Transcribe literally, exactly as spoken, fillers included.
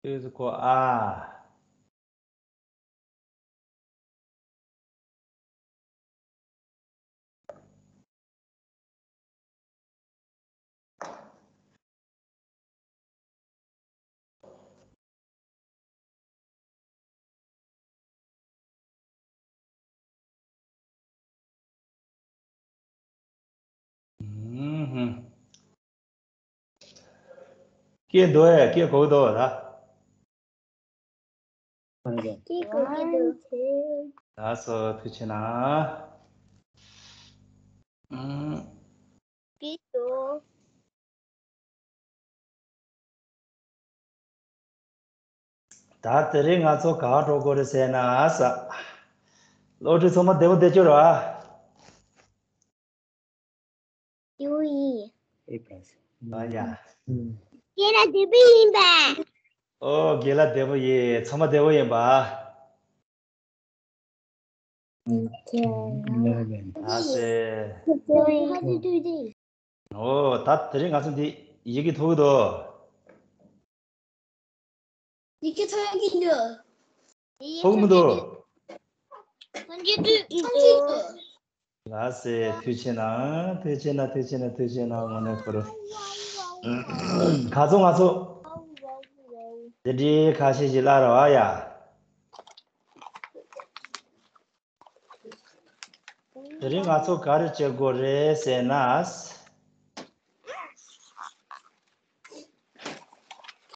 ཏོས་ཁོ་ཨ། ཨུམ། སྐད་འདུག་ཨེ། སྐད་གོ་གི་འདུག་ད། སྐད་གོ་གི་འདུག་ལགས་སོ། ཐུགས་རྗེ་གནང་། ཨུམ། སྐད་འདུག་ད་དེ་རིང་ང་ཚོ་ག་པར་འགྲོ་དགོས་རེད་ཟེར་ན་ས། སློབ་ཕྲུག་ཚང་མ་བདེ་པོ་བསྡད་ཀྱི་རེད་པ། ཡོད་ཡིན། ཨེ་པ་སི། ཨ་ཡ། རྒན་ལགས་བདེ་པོ་ཡིན་པས། ཨོ། རྒན་ལགས་བདེ་པོ་ཡིན། ཚང་མ་བདེ་པོ་ཡིན་པ། ཨ་སེ། ཨོ། ད་དེ་རིང་ང་ཚོ་འདི་ཡི་གེ་ཐོབ་ཀྱི་འདུག་ཡི་གེ་ཐོབ་ཀྱི་འདུག་ཐོབ་ཀྱི་མི་འདུག་ཐོབ་ཀྱི་འདུག་ལགས་སེ། ཐུགས་རྗེ་གནང་། ཐུགས་རྗེ་གནང་། ཐུགས་རྗེ་གནང་། ཐུགས་རྗེ་གནང་། དངོས་གནས་ཁོ་རང་། ཁ་རྩང་ང་ཚོ་དེ་འདྲའི་ཁ་ཤས་ཤིག་བརླག་ར་བ་ཡ། དེ་རིང་ང་ཚོ་ག་རེ་བྱེད་དགོས་རེད་ཟེར་ན།